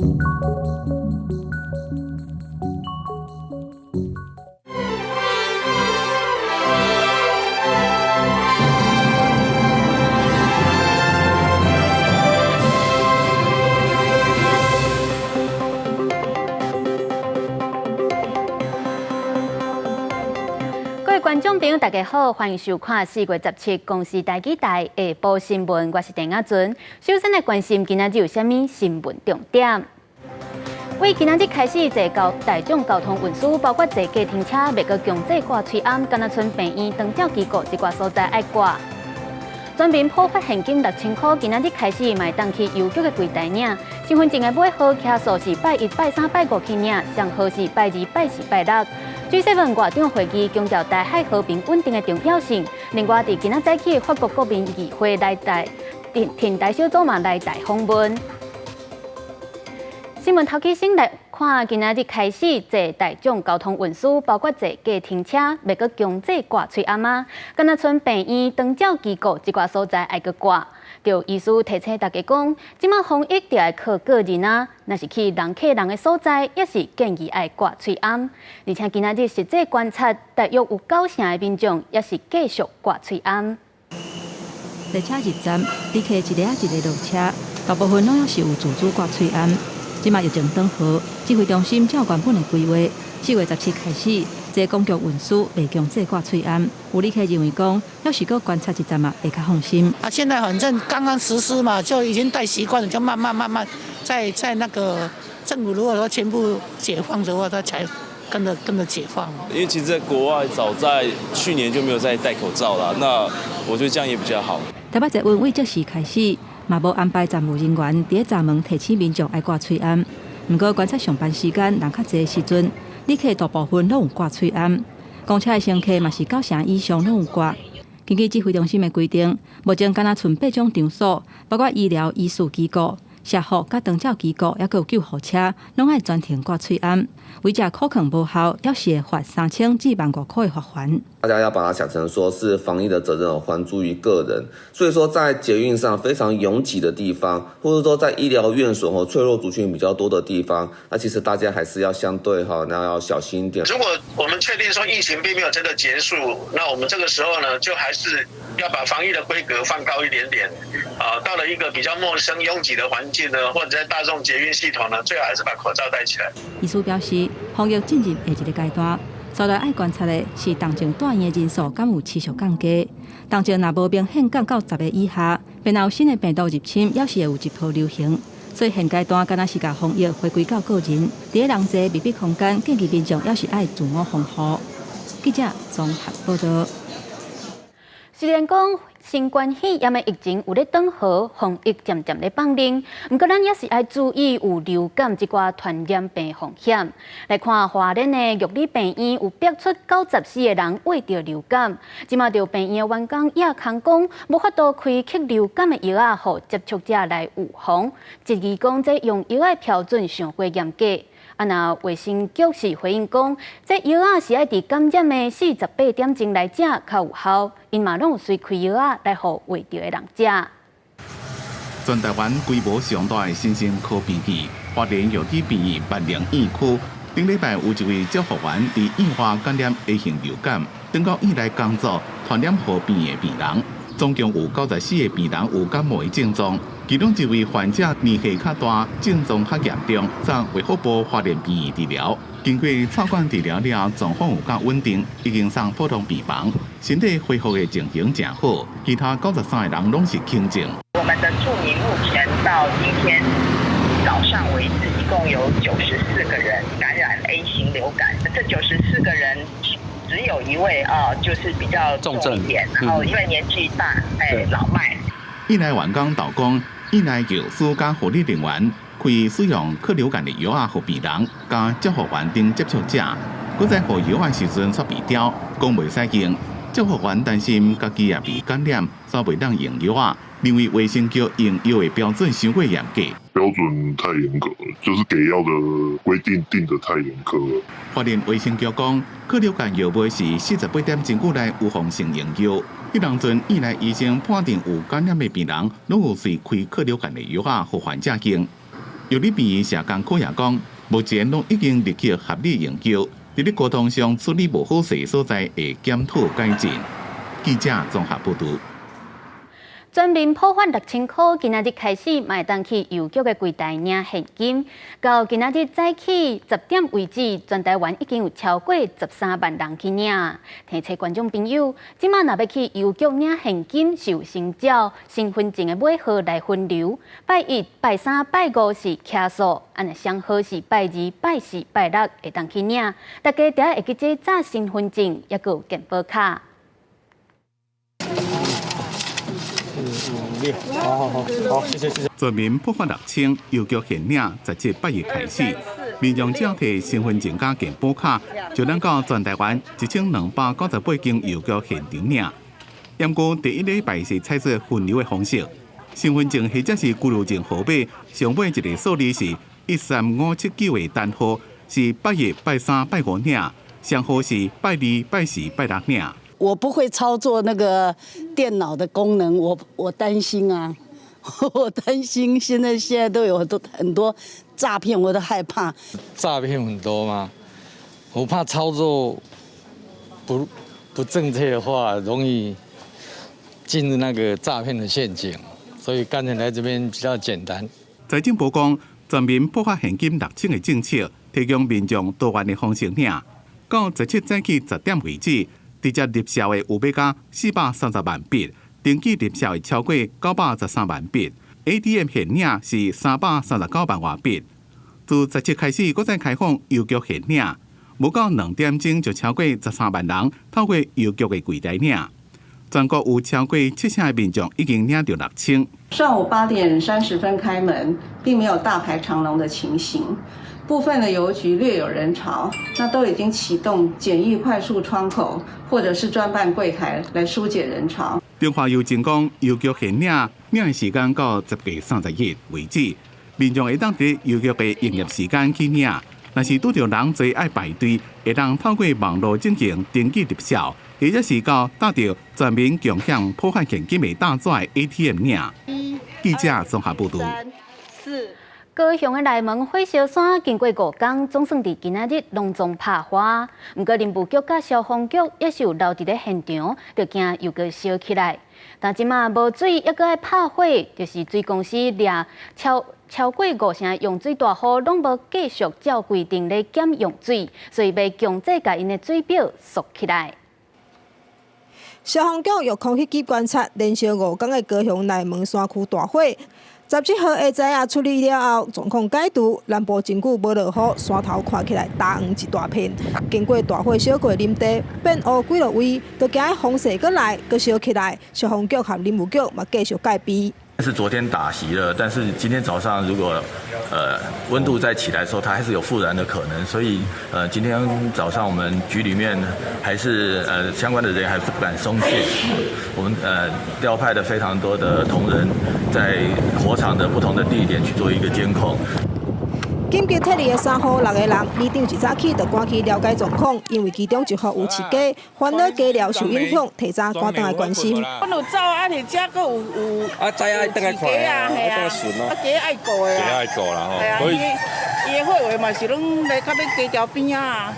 各位觀眾朋友，大家好，歡迎收看4月17公視台語台下晡新聞，我是鄭亞尊。首先來關心今仔日有啥物新聞重點。為今仔日開始坐交大眾交通運輸，包括坐計程車，袂閣強制掛喙罨，敢若賰病院、長照機構這寡所在愛掛。全民普發現金6000箍，今仔日開始嘛會當去郵局的櫃台領。身份證的尾號徛數是拜一、拜三、拜五去領，上號是拜二、拜四、拜六。G7 外長會議強調台海和平穩定的重要性。另外，佇今仔早起，法國國民議會來台，挺台小組嘛來台訪問。新聞頭起先來看，今仔日開始坐大眾交通運輸，包括坐計程車，袂閣強制掛喙罨仔，敢若賰病院、長照機構這寡所在愛閣掛。著醫師提醒大家講，這馬防疫著愛靠個人啊，若是去人客人的所在，也是建議愛掛喙罨。而且今仔日實際觀察，大約有九成的民眾也是繼續掛喙罨。列車入站，旅客一个仔一个落車，大部分攏猶是有自主掛喙罨。這馬疫情轉好，指揮中心照原本的規劃，4月17開始，坐公共運輸袂強制掛喙罨。有旅客認為講，猶是閣觀察一陣仔，會較放心。啊，現在反正剛剛實施嘛，就已經戴習慣了，就慢慢慢慢在那個政府如果說全部解放的話，他才跟着解放。因為其實在國外早在去年就沒有再戴口罩了，那我覺得這樣也比較好。台北捷運為這時開始，嘛無安排站務人員佇咧閘門提醒民眾愛掛喙罨。毋過觀察上班時間人較濟的時陣，旅客大部分攏有掛喙罨。公車的乘客嘛是九成以上攏有掛。根據指揮中心的規定，目前敢若賰八種場所，包括醫療、醫事機構、社福佮長照機構，猶閣有救護車，攏愛全程掛喙罨。違者口囥無效，猶是會罰3000至15000箍的罰鍰。大家要把它想成說是防疫的責任還諸於個人，所以說在捷運上非常擁擠的地方，或者說在醫療院所和脆弱族群比較多的地方，那其實大家還是要相對哈，那要小心一點。如果我們確定說疫情並沒有真的結束，那我們這個時候呢，就還是要把防疫的規格放高一點點。啊，到了一個比較陌生擁擠的環境呢，或者在大眾捷運系統呢，最好還是把口罩戴起來。醫師表示，防疫進入下一個階段，所來愛觀察的是重症住院的人數敢有持續降低。重症若無明顯降到10個以下，便有新的病毒入侵，猶是會有一波流行。所以現階段敢若是共防疫回歸到個人，佇咧人濟密閉空間，建議民眾猶是愛自我防護。記者綜合報道。雖然講新冠肺炎的疫情有咧轉好，防疫漸漸咧放寬，毋過咱也是愛注意有流感這寡傳染病風險。來看花蓮的玉里病院有逼出94個人罹著流感，這馬著病院的員工也空講，無法度開克流感的藥仔，予接觸者來預防，質疑講這用藥的標準傷過嚴格。啊，若衛生局是回應講，這藥仔是愛佇感染的48點鐘來食較有效，𪜶嘛攏有隨開藥仔來予罹著的人食。全台灣規模上大的新生科病院，花蓮玉里病院萬寧院區，頂禮拜有一位照護員佇院外感染 A 型流感，轉到院內工作，傳染予病院的病人，總共有94個病人有感冒的症狀。其中一位患者年歲較大，症狀較嚴重，送衛福部花蓮病院治療。經過插管治療了後，狀況有較穩定，已經送普通病房，身體恢復的情形誠好。其他93個人攏是輕症。我們的住民目前到今天早上為止，一共有94個人感染 A 型流感。這94個人只有一位啊，就是比較重一點，然後因為年紀大，哎，老邁。院內員工投講，院內藥師佮護理人員開使用克流感的藥仔予病人，佮照護員等接觸者，閣在予藥仔時陣煞被刁，講袂使用。照護員擔心家己也被感染，所以袂當用藥仔，認為衛生局用藥的標準傷過嚴格。標準太嚴格了，就是給藥的規定定得太嚴苛了。花蓮衛生局講，克流感藥物是48點鐘內預防性用藥。彼當陣院內醫生判定有感染的病人，攏有隨開克流感的藥仔予患者用。藥理病院社工科也講，目前攏已經入去合理研究，佇咧溝通上處理無好勢所在，會檢討改進。記者綜合報導。全民普發6000箍，今仔日開始嘛會當去郵局的櫃台領現金。到今仔日早起10點為止，全台灣已經有超過13萬人去領。提醒觀眾朋友，這馬若欲去郵局領現金，是有先照身份證的尾號來分流。拜一、拜三、拜五是徛數，按若上好是拜二、拜四、拜六會當去領。大家著愛會記這紮身份證，抑閣有健保卡。五六，好好好，好，謝謝謝謝。全民普發6000，郵局現領17拜一開始，民眾只要提身份證佮健保卡，就能到全台灣1298間郵局現場領。不過第一禮拜是採取分流的方式，身份證或者是居留證號碼上尾一個數字是13579的單號，是拜一、拜三、拜五領，上號是拜二、拜四、拜六領。我不會操作那個電腦的功能，我擔心啊，我擔心現在都有很多很多詐騙，我都害怕。詐騙很多嗎？我怕操作不正確的話，容易進入那個詐騙的陷阱，所以乾脆來這邊比較簡單。財政部講，全民普發現金6000的政策，提供民眾多元的方式領。到17早起10點為止，直接入賬的有欲加430萬筆，登記入賬的超過913萬筆，ATM 現領是339萬外筆。自17開始，閣再開放郵局現領，無到2點鐘就超過13萬人透過郵局的櫃台領。全國有超過7成的民眾已經領著6000。上午8點30分開門，並沒有大排長龍的情形。部分的郵局略有人潮，那都已經啟動簡易快速窗口，或者是專辦櫃台來疏解人潮。中華郵政講，郵局現領領的時間到10月31為止，民眾會當佇郵局的營業時間去領。若是拄著人濟愛排隊，會當透過網路進行登記入賬，或者是到搭著全民共享普發現金的大紙 ATM 領。記者綜合報導。高雄的內門火燒山經過5工，總算佇今仔日隆重拍花。毋過林務局佮消防局也是有留佇咧現場，就驚又閣燒起來。但這馬無水，猶閣愛拍火，就是水公司掠超過5成用水大戶攏無繼續照規定咧減用水，所以欲強制共𪜶的水表鎖起來。消防局用空氣機觀察連燒5工的高雄內門山區大火。17號下晝啊處理了後，狀況解除。南部真久無落雨，山頭看起來焦黃一大片。經過大火燒過林地，變烏幾落位，就驚風勢閣來，閣燒起來。消防局和林務局嘛繼續戒備。是昨天打熄了，但是今天早上如果溫度再起來的時候，它還是有復燃的可能，所以今天早上我們局裡面還是相關的人員還是不敢鬆懈，我們調派了非常多的同仁在火場的不同的地點去做一個監控。緊急撤離的三戶六个人，里長一早起就趕去了解狀況，因為其中一戶有飼雞，煩惱雞寮受影響，提早趕轉來關心。阮有走啊，而且閣有啊，知愛轉來看啊，系啊，啊雞愛顧的啊，雞愛顧啦吼，所以伊的火話嘛是攏咧較欲雞寮邊仔啊。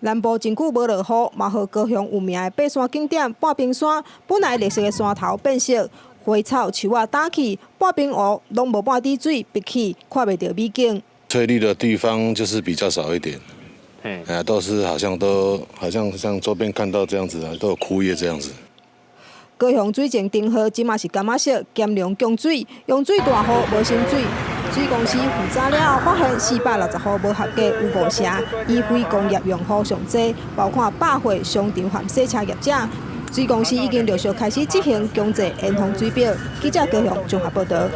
南部真久無落雨，嘛予高雄有名的爬山景點半屏山，本來綠色的山頭變色，花草樹仔焦去，半屏湖攏無半滴水，碧去看袂著美景。翠綠的地方就是比較少一點，哎，都是好像都好像像周邊看到這樣子啊，都有枯葉這樣子。高雄水政燈號這馬是柑仔色，減量供水，用水大戶無薪水。水公司調查了後，發現460戶無合格，有5成以非工業用戶上濟，包括百貨、商場和洗車業者。水公司已經陸續開始執行強制延長水表。記者高雄綜合報導。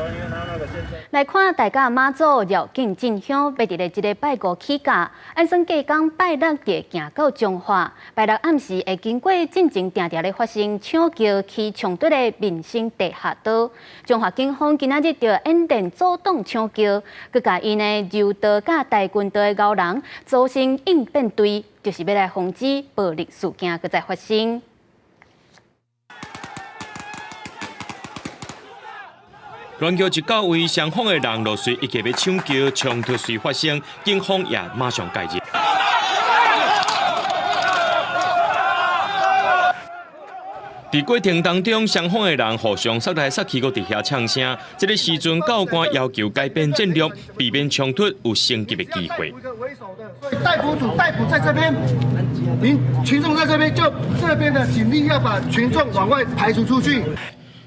來看大甲媽祖繞境進香，欲佇咧這个拜五起駕，按算隔工拜六就行到彰化。拜六暗時會經過進前定定咧發生搶轎起衝突的民生地下道。彰化警方今仔日就演練阻擋搶轎，閣共𪜶的柔道佮跆拳道的高人組成應變隊，就是欲來防止暴力事件閣再發生。乱叫一到位，双方的人陆续一起欲抢轎，冲突随发生，警方也马上介入。佇過程當中，雙方的人互相殺來殺去，閣佇遐嗆聲。這个時陣，教官要求改變戰略，避免衝突有升級的機會。逮捕組逮捕在這邊，民群眾在這邊，就這邊的警力要把群眾往外排除出去。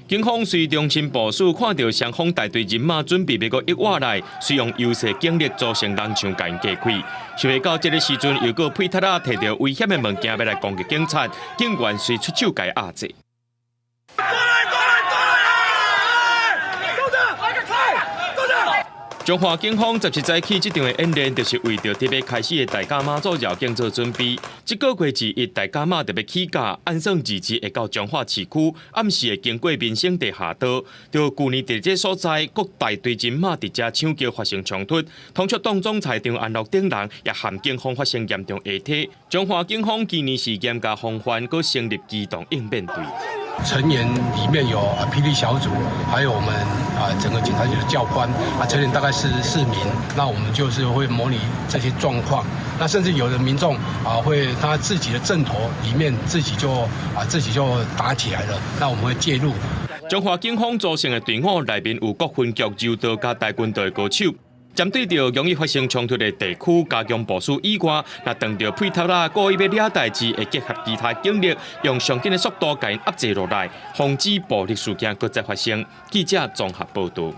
警方隨中心部署，看到雙方大隊人馬準備欲閣一挖來，遂用優勢警力組成人牆共𪜶隔開。想袂到這个時陣，又閣配塔仔提著危險的物件欲來攻擊警察，警員遂出手共壓制。彰化警方17早起這場的演練，就是為著特別開始的大甲媽祖繞境做準備。這個月之一，大甲媽特別起駕，按算2日會到彰化市區，暗時會經過民生地下道。就舊年佇這所在，各大隊人馬佇遮搶轎發生衝突，通緝黨總裁張安樂等人也和警方發生嚴重下體。彰化警方今年是嚴格防範，閣成立機動應變隊。成員裡面有霹靂小組，還有我們整個警察局的教官成員大概44名。那我們就是會模擬這些狀況。那甚至有的民眾會他自己的陣頭裡面自己就打起來了。那我們會介入。彰化警方組成的隊伍內面有各分局柔道佮跆拳道的高手。針對著容易發生衝突的地區加強部署以外，若當著配頭仔故意欲惹代誌，會結合其他警力，用上緊的速度共𪜶壓制落來，防止暴力事件閣再發生。記者綜合報導。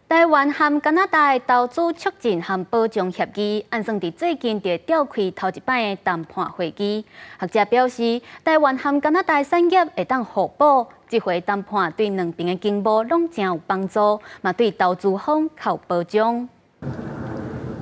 台灣和加拿大投資促進和保障協議，按算佇最近就召開頭一擺的談判會議。學者表示，台灣和加拿大產業會當互補，這回談判對兩邊的經貿攏誠有幫助，嘛對投資方較有保障。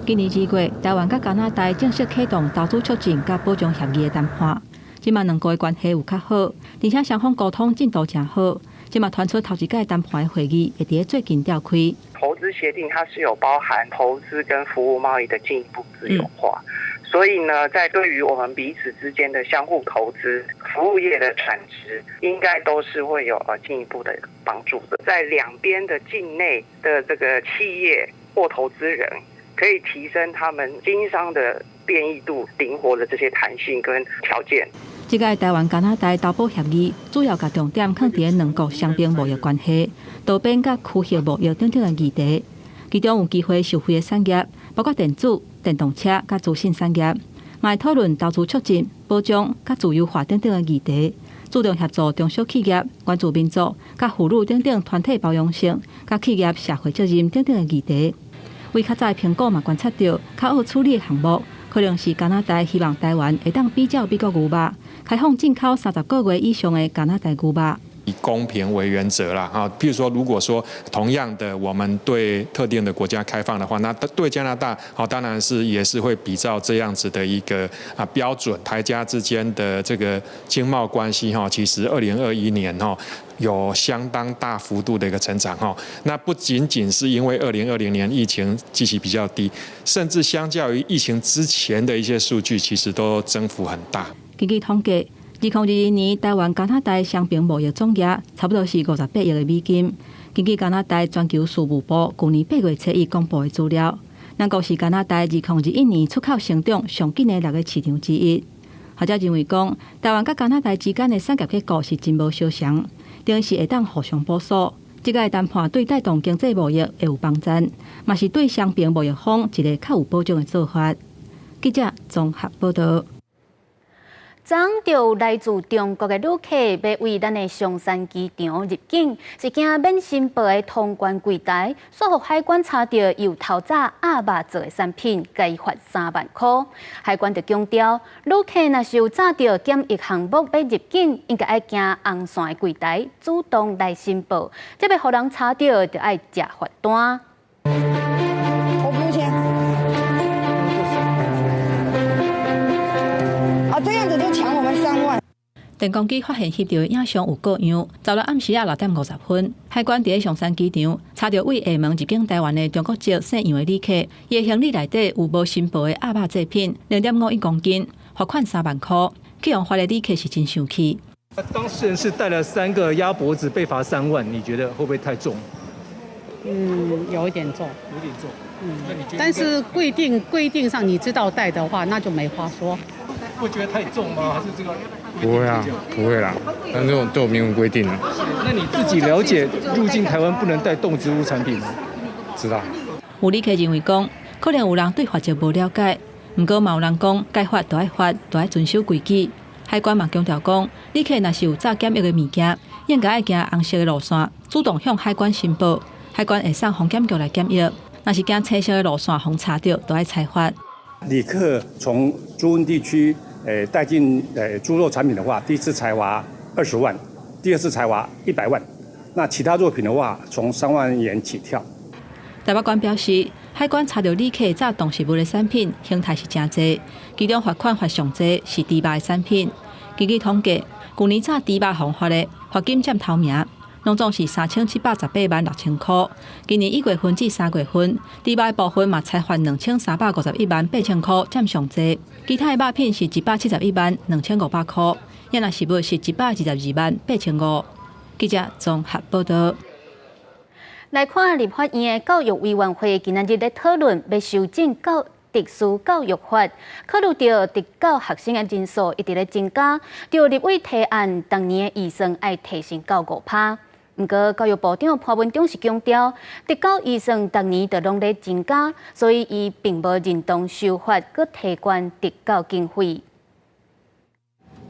今年2月，台灣佮加拿大正式啟動投資促進佮保障協議的談判。這馬兩國的關係有較好，而且雙方溝通進度誠好。這馬傳出頭一屆談判的會議會佇最近召開。投資協定它是有包含投資跟服務貿易的進一步自由化，所以呢，在對於我們彼此之間的相互投資、服務業的產值，應該都是會有進一步的幫助的。在兩邊的境內的這個企業或投資人，可以提升他們經商的便利度、靈活的這些彈性跟條件。這個台灣加拿大投保協議主要共重點放佇兩國雙邊貿易關係、多邊佮區域貿易等等的議題。其中有機會受惠的產業，包括電子、電動車佮資訊產業，嘛會討論投資促進、保障佮自由化等等的議題。注重協助中小企業、原住民族佮婦女等等團體包容性、佮企業社會責任等等的議題。為較早蘋果嘛觀察到較好處理的項目，可能是加拿大希望台灣會當比照美國牛肉，開放進口30個月以上的加拿大牛肉。以公平為原則啦，哈，譬如說，如果說同樣的，我們對特定的國家開放的話，那對加拿大，好，當然是也是會比照這樣子的一個標準。台加之間的這個經貿關係，哈，其實2021年，哈，有相當大幅度的一個成長，哈。那不僅僅是因為2020年疫情基期比較低，甚至相較於疫情之前的一些數據，其實都增幅很大。根據統計，2021年台灣加拿大雙邊貿易總額差不多是58億的美金。根據加拿大全球事務部去年8月初1公布的資料，咱國是加拿大2021年出口成長上緊的6個市場之一。學者認為講，台灣佮加拿大之間的產業結構是真無相像，等於是會當互相補足。這個談判對帶動經濟貿易會有幫助，嘛是對雙邊貿易方一個較有保障的做法。記者綜合報道。昨就來自中國的旅客欲為咱的松山機場入境，是經免申報的通關櫃台，煞予海關查著有透早鴨肉做的產品，共伊罰3萬箍。海關就強調，旅客若是有詐著檢疫項目欲入境，應該愛經紅線的櫃台主動來申報，這欲予人查著，就愛食罰單。我不用錢。啊，這樣子就搶我們3萬。電光機發現翕著的影像有過樣。昨日暗時仔6點50分，海關佇咧松山機場查著對廈門入境台灣的中國籍姓楊的旅客，伊的行李內底有無申報的鴨肉製品，0.51公斤，罰款3萬箍。去予罰的旅客是真生氣。當事人是帶了三個鴨脖子被罰3萬，你覺得會不會太重？嗯，有一點重。有點重。嗯，但是規定上你知道帶的話，那就沒話說。會覺得太重嗎？還是這個？不會啊，不會啦，但這種都有明文規定啊。那你自己了解入境台灣不能帶動植物產品嗎？知道。有旅客認為講，可能有人對罰則無了解，毋過嘛有人講，該罰就愛罰，就愛遵守規矩。海關嘛強調講，旅客若是有炸檢疫的物件，應該愛行紅色的路線，主動向海關申報，海關會送防檢局來檢疫。若是行青色的路線，予查著，就愛裁罰。旅客從豬瘟地區帶進豬肉產品的話，第一次裁罰20萬，第二次裁罰100萬。那其他肉品的話，從3萬元起跳。台北關表示，海關查著旅客炸動食物的產品，形態是誠濟，其中罰款罰上濟是豬肉的產品。根據統計，舊年炸豬肉予罰的罰金佔頭名，攏總是3718萬6千塊。今年1月份至3月份，豬肉的部分嘛裁罰2351萬8千塊，佔上濟。其他的肉品是171萬2500塊，也若食物是122萬8千5。記者綜合報道。來看立法院的教育委員會今仔日咧討論，欲修正教特殊教育法，考慮著特教學生的人數一直咧增加，就立委提案，逐年的預算愛提升到5%。毋過教育部長潘文忠是強調，特教預算逐年都攏咧增加，所以伊並無認同修法閣提懸特教經費。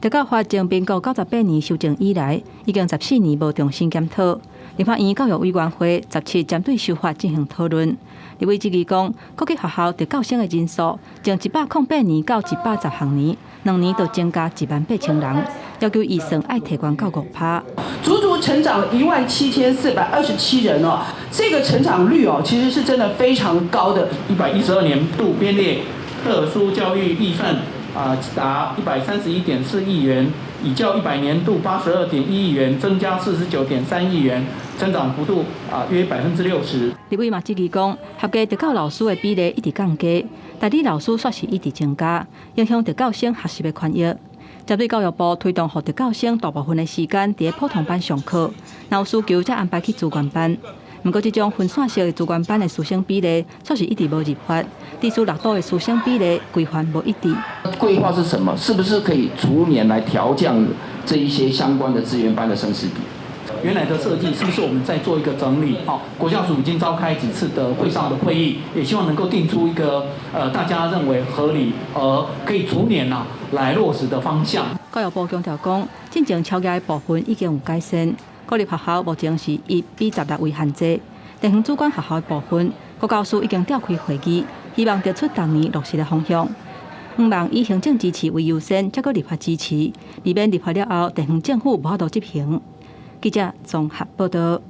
特教法從民國98年修正以來，已經14年無重新檢討。立法院教育委員會17針對修法進行討論。立委質疑講，國立學校特教生的人數從108年到110學年，2年就增加1萬8千人，要求預算愛提懸到5%，足足成長17,427人哦，這個成長率哦，其實是真的非常高的。112年度編列特殊教育預算啊，達131.4億元，已較100年度82.1億元增加49.3億元，增長幅度啊約60%。立委嘛質疑講，合格特教老師的比例一直降低，代理老師煞是一直增加，影響特教生學習的權益。針對教育部推動予特教生大部分的時間佇普通班上課，若有需求才安排去資源班。毋過，這種分散式的資源班的師生比例，煞是一直無入法，致使六都的師生比例規範無一致。規劃是什麼？是不是可以逐年來調降這一些相關的資源班的生師比？原來的設計是不是我們再做一個整理？哦，國教署已經召開幾次的會上的會議，也希望能夠定出一個大家認為合理而可以逐年啊來落實的方向。教育部強調講，進前超額的部分已經有改善。國立學校目前是1比16為限制，地方主管學校的部分，國教署已經召開會議，希望得出逐年落實的方向。向望以行政支持為優先，才閣立法支持，避免立法了後，地方政府無法度執行。記者綜合報道。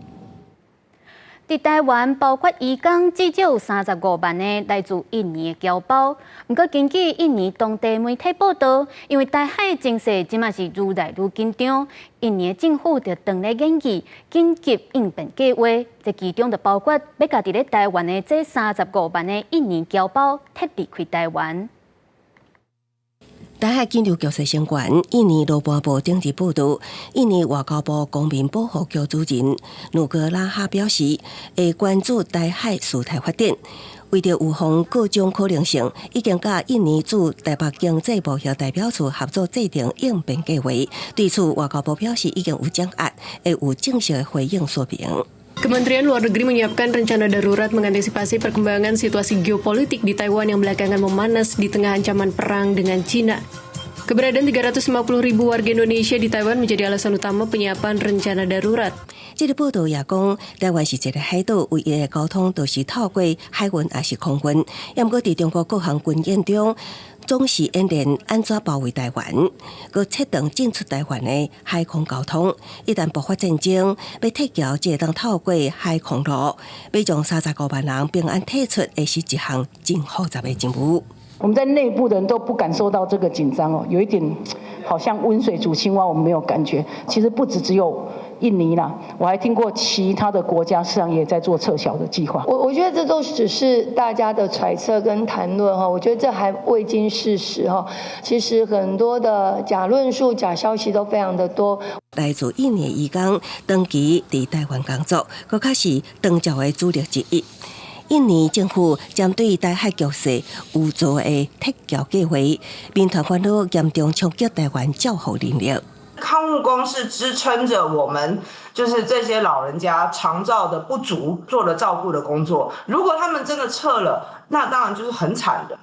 佇台灣，包括移工，至少有35萬个來自印尼的僑胞。毋過，根據印尼當地媒體報道，因為台海情勢這馬是愈來愈緊張，印尼政府就正咧研擬緊急應變計劃，這其中就包括欲共佇咧台灣的這三十五萬个印尼僑胞撤離開台灣。台海緊張局勢升懸，印尼羅邦報頂日報道，印尼外交部公民保護局主任努格拉哈表示，會關注台海事態發展，為著預防各種可能性，已經佮印尼駐台北經濟貿易代表處合作制定應變計劃。對此，外交部表示已經有掌握，會有正式的回應說明。 Kementerian Luar Negeri menyiapkan rencana darurat mengantisipasi perkembangan situasi geopolitik di Taiwan yang belakangan memanas di tengah ancaman perang dengan China. Keberadaan 350 ribu warga Indonesia di Taiwan menjadi alasan utama penyiapan rencana darurat. 這个報道也講，台灣是一个海島，唯一的交通就是透過海運抑是空運。毋過佇中國各項軍演中，總是演練按怎包圍台灣，閣切斷進出台灣的海空交通。一旦爆發戰爭，欲撤僑只會當透過海空路，欲將35萬人平安退出，會是一項真複雜的任務。我們在內部的人都不感受到這個緊張哦，有一點好像溫水煮青蛙，我們沒有感覺。其實不止只有印尼啦，我還聽過其他的國家，實際上也在做撤僑的計劃。我覺得這都只是大家的揣測跟談論哈，我覺得這還未經事實哈。其實很多的假論述、假消息都非常的多。來自印尼移工長期佇台灣工作，閣較是長照的主力之一。印尼政府針對台海局勢有做的撤僑計劃，民團煩惱嚴重衝擊台灣照護能力。看護工是支撐着我們，就是這些老人家長照的不足，做了照顧的工作。如果他們真的撤了，那當然就是很慘的，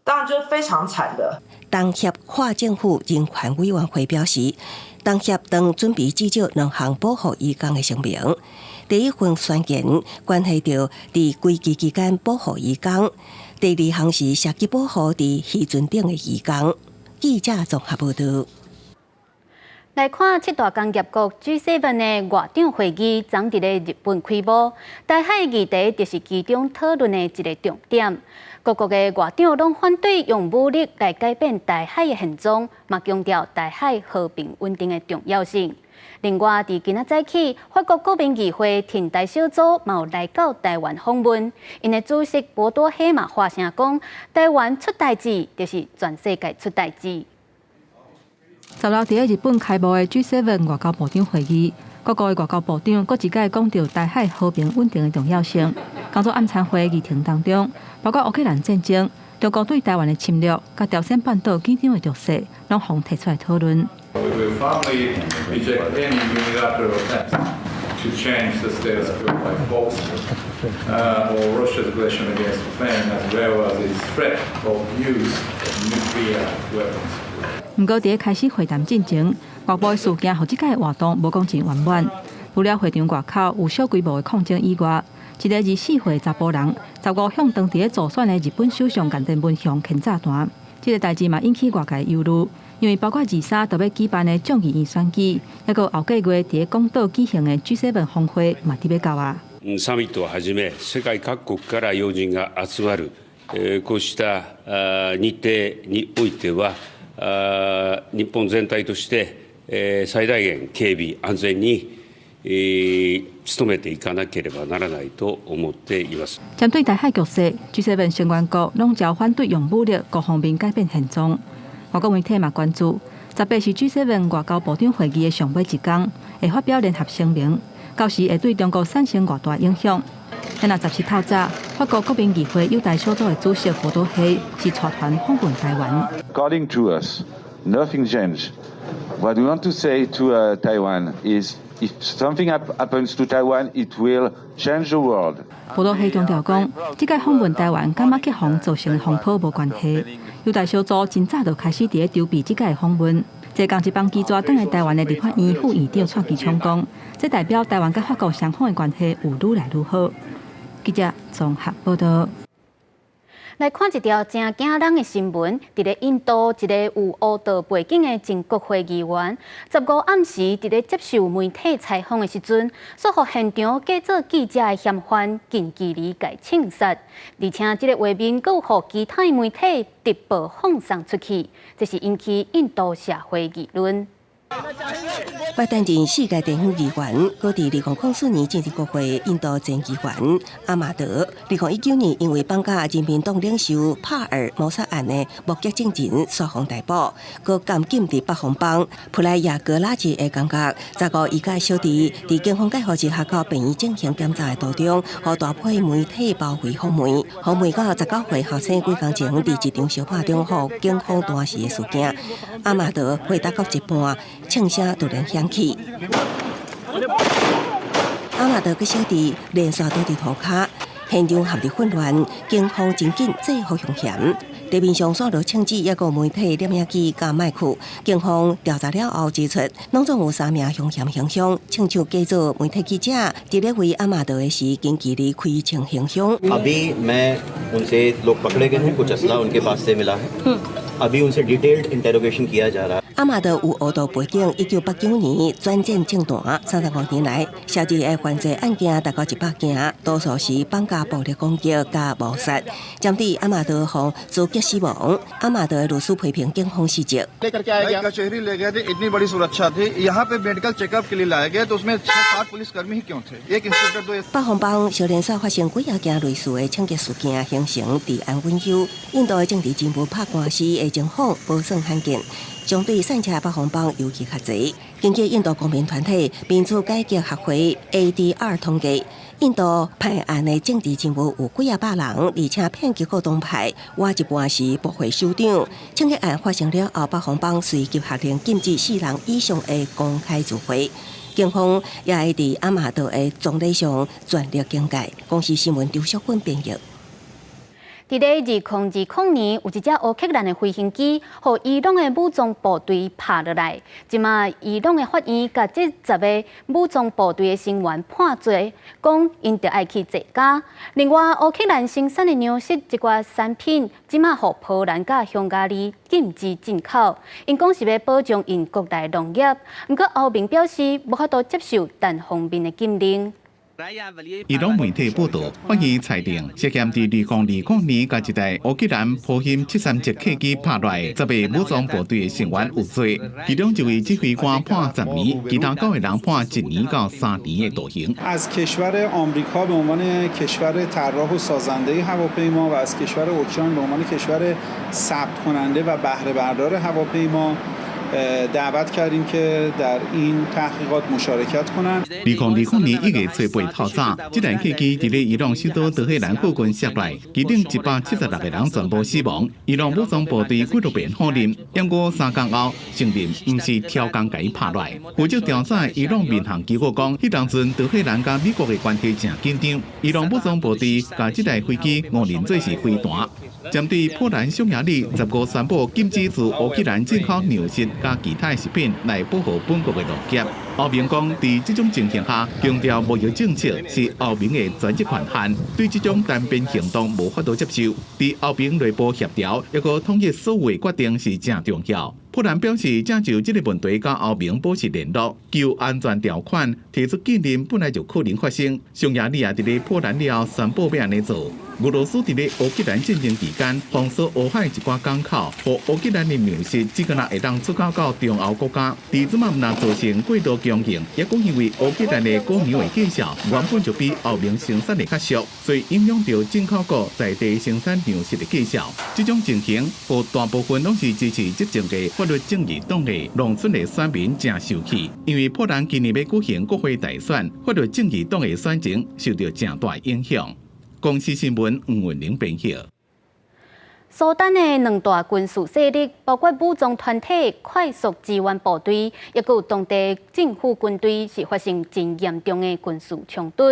當然就是非常慘的。東協跨政府人權委員會表示，東協當準備至少兩項保護移工的聲明。第一份宣言關係到佇危機期間保護移工，第二項是涉及保護佇漁船頂的移工。記者綜合報導。來看七大工業國 G7 的外長會議，昨佇咧日本開幕，台海議題就是其中討論的一個重點。各國的外長攏反對用武力來改變台海的現狀，嘛強調台海和平穩定的重要性。另外，佇今仔早起，法國國民議會挺台小組嘛有來到台灣訪問，𪜶的主席博多黑嘛發聲講，台灣出代誌就是全世界出代誌。 10號佇咧日本開幕的 G7 外交部長會議，各國的外交部長閣一擺講著台海和平穩定的重要性。工作暗餐會議程當中，包括烏克蘭戰爭、中國對台灣的侵略、佮朝鮮半島緊張的局勢，攏予提出來討論。 We will firmly reject any unilateral attempt to change the status quo by force, or Russia's aggression against Ukraine, as well as its threat of use of nuclear weapons. 毋過，佇咧開始會談進前，外部的事件予這屆活動無講真圓滿。除了會場外口有小規模的抗爭以外，一个24歲查埔人，15向當佇咧助選的日本首相岸田文雄牽炸彈。這个代誌嘛引起外界憂慮，因為包括23就欲舉辦的眾議院選舉，抑閣後個月佇咧廣島舉行的 G7 峰會嘛佇欲到啊。サミットをはじめ世界各國から要人が集まるこうした日程においては、日本全体として最大限警備安全に努めていかなければならないと思っています。針對台海局勢，G7 成員國攏朝反對用武力各方面改變現狀。外國媒體嘛關注，18是 G7 外交部長會議的上尾一工，會發表聯合聲明，到時會對中國產生偌大影響。若17透早，法國國民議會友台小組的主席博多黑是帶團訪問台灣。 According to us, nothing changed. What we want to say to Taiwan is, if something happens to Taiwan, it will change the world. 博多黑強調講，這屆訪問台灣佮馬克宏造成的風波無關係。友台小組真早就開始佇咧籌備這屆訪問。坐仝一班機轉轉來台灣的立法院副院長蔡其昌講，這代表台灣佮法國雙方的關係有愈來愈好。記者綜合報導。來看一條真驚人的新聞，佇咧印度，一个有烏道背景的前國會議員，15暗時佇咧接受媒體採訪的時陣，煞予現場假做記者的嫌犯近距離共槍殺，而且這个畫面閣有予其他的媒體直播放送出去，這是引起印度社會議論。捌擔任四屆地方議員，閣佇2004年進入國會。印度前議員阿馬德，2019年因為綁架人民黨領袖帕爾謀殺案的目擊證人，煞予逮捕，閣監禁佇北方邦普拉亞格拉治的監獄。15伊佮小弟佇警方介護之下到病院進行檢查的途中，予大批媒體包圍訪問。訪問到19歲後生幾工前，佇一場相拍中予警方彈死的事件，阿馬德回答到一半，槍聲突然響起，阿馬德佮小弟連續倒佇塗跤，現場陷入混亂，警方真緊制服兇嫌。地面上散落槍支，抑閣媒體攝影機佮麥克。警方調查了後指出，攏總有三名兇嫌行兇，槍手假做媒體記者，佇咧圍阿馬德的時，近距離開槍行兇。 अभी मैं उनसे लोग पकड़े गए हैं, कुछ असला उनके पास से मिला है। अभी उनसे डिटेल्ड इंटेरोगेशन किया जा रहा है。阿馬德有黑道背景，1989年轉戰政壇，35年來，涉及的犯罪案件達到100件，多數是綁架、暴力攻擊佮謀殺。針對阿馬德予槍擊死亡，阿馬德的律師批評警方失職。 कचहरी ले गए थे, इतनी बड़ी सुरक्षा थी। यहाँ पे मेडिकल चेकअप के लिए लाए गए तो उसमें छह सात पुलिसकर्मी ही क्यों थे? एक इंस्पेक्टर तो 北方邦小連續發生幾仔件類似的槍擊事件，形成治安隱憂。印度的政治人物拍官司的情況無算罕見。相對賽車北方邦尤其較濟。根據印度公民團體民主改革學會 ADR 統計，印度判案的政治人物有幾仔百人，而且遍及各黨派，倚一半是部會首長。槍擊案發生了後，北方邦隨即下令禁止四人以上的公開聚會。警方也會佇阿馬德的葬禮上全力警戒。公視新聞張淑芬編譯。佇咧2020年，有一隻烏克蘭的飛行機，予伊朗的武裝部隊拍落來。這馬伊朗的法院共這10個武裝部隊的成員判罪，講𪜶著愛去坐監。另外，烏克蘭生產的糧食一寡產品，這馬予波蘭佮匈牙利禁止進口，𪜶講是欲保障𪜶國內農業。毋過歐盟表示無法度接受單方面的禁令。伊朗媒體報導，法院裁定涉嫌佇2020年共一台烏克蘭波音737客機拍落10個武裝部隊的成員有罪，其中一位指揮官判10年，其他九個人判1年到3年的徒刑。 از کشور آمریکا به عنوان کشور طراح و سازنده هواپیما و از کشور اوکراین به عنوان کشور ثبت کننده و بهره بردار هواپیما دعوت کردیم که در این تحقیقات مشارکت کنند。 2020年1月初8透早，這台客機佇咧伊朗首都德黑蘭附近摔落，機頂176個人全部死亡。伊朗武裝部隊紀錄片否認，毋過3工後承認毋是超工共伊拍落。負責調查伊朗民航機構講，彼當陣德黑蘭佮美國的關係誠緊張，伊朗武裝部隊共這台飛機誤認做是飛彈。針對波蘭匈牙利15宣布禁止自烏克蘭進口糧食佮其他食品來保護本國的農業。歐盟講，佇這種情形下，強調貿易政策是歐盟的專責權限，對這種單邊行動無法度接受。佇歐盟內部協調，抑閣統一所有的決定是誠重要。波蘭表示，正就這個問題佮歐盟保持聯絡，舊安全條款提出禁令本來就可能發生。匈牙利也佇咧波蘭了後宣布欲按呢做。俄羅斯佇咧烏克蘭戰爭期間封鎖烏海一寡港口，予烏克蘭的糧食只敢若會當出口到中歐國家。佇這馬毋但造成過度供應，抑閣因為烏克蘭的穀糧的價數原本就比歐盟生產的較俗，所以影響著進口國在地生產糧食的價數。這種情形，予大部分攏是支持執政的法律正義黨的農村的選民誠受氣，因為波蘭今年欲舉行國會大選，法律正義黨的選情受著誠大影響。公視新聞吳文玲編譯。蘇丹的兩大軍事勢力，包括武裝團體快速支援部隊，抑閣有當地政府軍隊，是發生真嚴重的軍事衝突。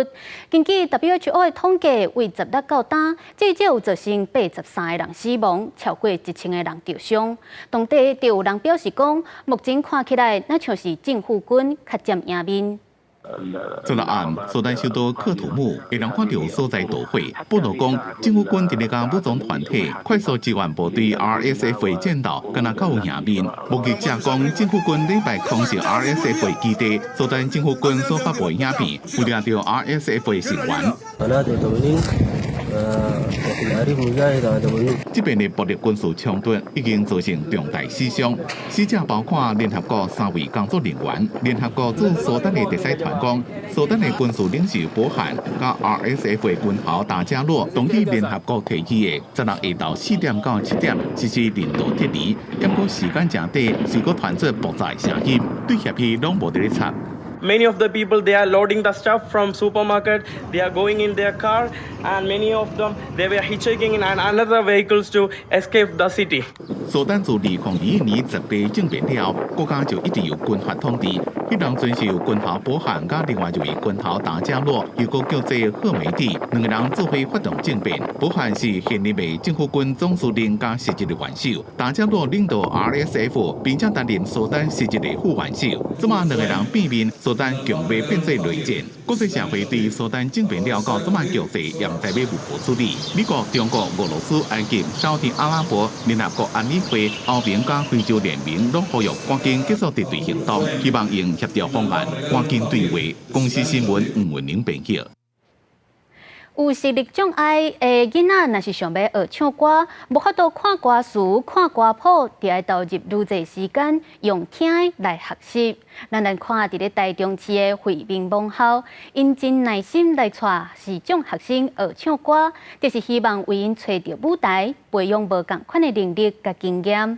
根據 WHO 的統計，為16到今，至少有造成83個人死亡，超過1000個人受傷。當地就有人表示講，目前看起來，若像是政府軍較佔贏面。昨暗，蘇丹首都喀土穆會人看著所在大火。報導講，政府軍佇咧佮武裝團體快速支援部隊 RSF 的戰鬥，敢若較有贏面。目擊者講，政府軍禮拜空襲 RSF 的基地，蘇丹政府軍所發布的影片，有掠著 RSF 的成員。這邊的暴力軍事衝突已經造成重大死傷，死者包括聯合國三位工作人員。聯合國駐蘇丹的特使團講，蘇丹的軍事領袖伯漢佮 RSF 的軍頭達加洛同意聯合國提議的16下晝4點到7點實施人道撤離，毋過時間誠短，隨閣傳出爆炸聲音，對協議攏無佇咧插。 Many of the people, they are loading the stuff from supermarket, they are going in their car, and many of them, they were hitchhiking in another vehicles to escape the city. 蘇丹自2021年10月政變了，國家就一直由軍閥統治。彼當陣是由軍頭伯漢佮另外一位軍頭達加洛，又閣叫做赫梅蒂，兩個人做伙發動政變。伯漢是現任的政府軍總司令佮實質的元首，達加洛領導 RSF，並且擔任蘇丹實質的副元首。這馬兩個人變面，蘇丹強欲變做內戰。國際社會對蘇丹政變了到這馬局勢，也毋知欲如何處理。美國、中國、俄羅斯、埃及、沙烏地阿拉伯、聯合國安理議會、歐盟佮非洲聯盟攏呼籲趕緊結束敵對行動，希望用協調方案趕緊對話。公視新聞吳文玲編輯。有視力障礙的囡仔，若是想欲學唱歌，無法度看歌詞、看歌譜，就愛投入愈濟時間，用聽的來學習。咱來看佇咧台中市的惠民盲校，𪜶真耐心來帶視障學生學唱歌，就是希望為𪜶揣著舞台，培養無仝款的能力佮經驗。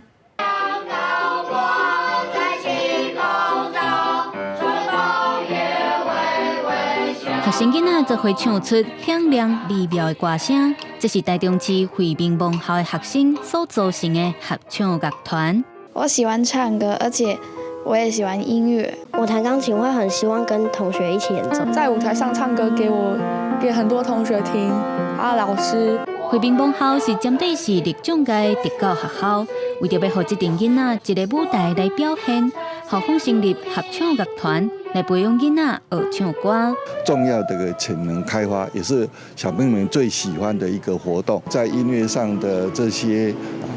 學生囡仔做伙唱出響亮美妙的歌聲，這是台中市惠民盲校的學生所組成的合唱樂團。我喜歡唱歌，而且我也喜歡音樂。我彈鋼琴會很希望跟同學一起演奏，在舞台上唱歌給我給很多同學聽，啊，老師。惠民盲校是針對視力障礙的特教學校，為著欲予這陣囡仔一个舞台來表現，校方成立合唱樂團來培養囡仔學唱歌。重要的個潛能開發，也是小朋友們最喜歡的一個活動。在音樂上的這些